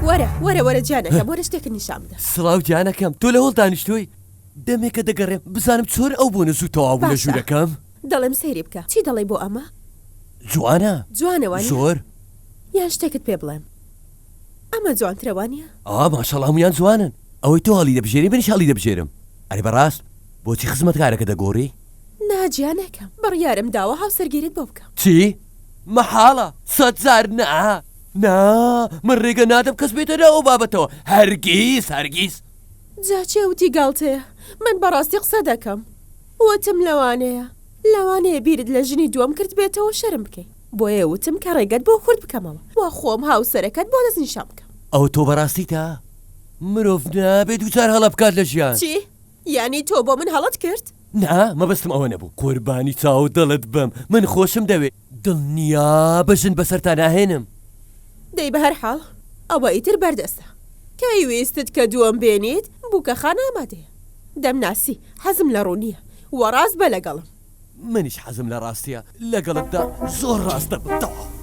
وەرە وەرە وەرە گیانەکەم وەرە شتێکت نیشان بدەم. سڵاو گیانەکەم تۆ لە هۆڵ دانیشتووی؟ دەمێکە دەگەڕێم بزانم چۆن ئەو بۆنە زوو تەواو بوو لە باشە ژوورەکەم. دەڵێم سەیری بکە چی دەڵێی بۆ ئەمە؟ جوانە. جوانە وانیە؟ زۆر. یان شتێکت پێ بڵێم ئەمە جوانترە وانیە؟ ئا ماشەڵا هەموویان جوانن ئەوەی تۆ هەڵی دەبژێری منیش هەڵی دەبژێرم ئەرێ بەڕاست بۆچی خزمەتکارەکە دەگۆڕی؟ نا جیانەکەم بڕیارم داوە هاوسەرگیریت بۆ بکەم. چی؟ مەحاڵە سەدجار نا نا من ڕێگە نادەم کەس بێتە ناو ئەو بابەتەوە هەرگیز هەرگیز. جا کێ وتی گاڵتەیە من بەڕاستی قسە دەکەم وتم لەوانەیە لەوانەیە بیرت لە ژنی دووەم کردبێتەوە شەرم بکەی بۆیە وتم کە ڕێگەت بۆ کورت بکەمەوە و خۆم هاوسەرەکەت بۆ دەستنیشان بکەم. ئەوە تۆ بەڕاستیتە؟ مرۆڤ نابێ دووجار هەڵە بکات لە ژیان. چی؟ یانی تۆ بۆ من هەڵەت کرد؟ نا مەبەستم ئەوە نەبوو. قوربانی چاو و دڵت بم من خۆشم دەوێی دڵنیابە ژن بەسەرتا ناهێنم. دەی بەهەرحاڵ ئەوە ئیتر بەردەستە. کەی ویستت کە دووەم بێنیت بووکە خان ئامادەیە. دەمناسی حەزم لە ڕوونییە وە ڕاست بە لەگەڵم. منیش حەزم لە ڕاستییە لەگەڵتدا زۆر ڕاست دەبم تەواو.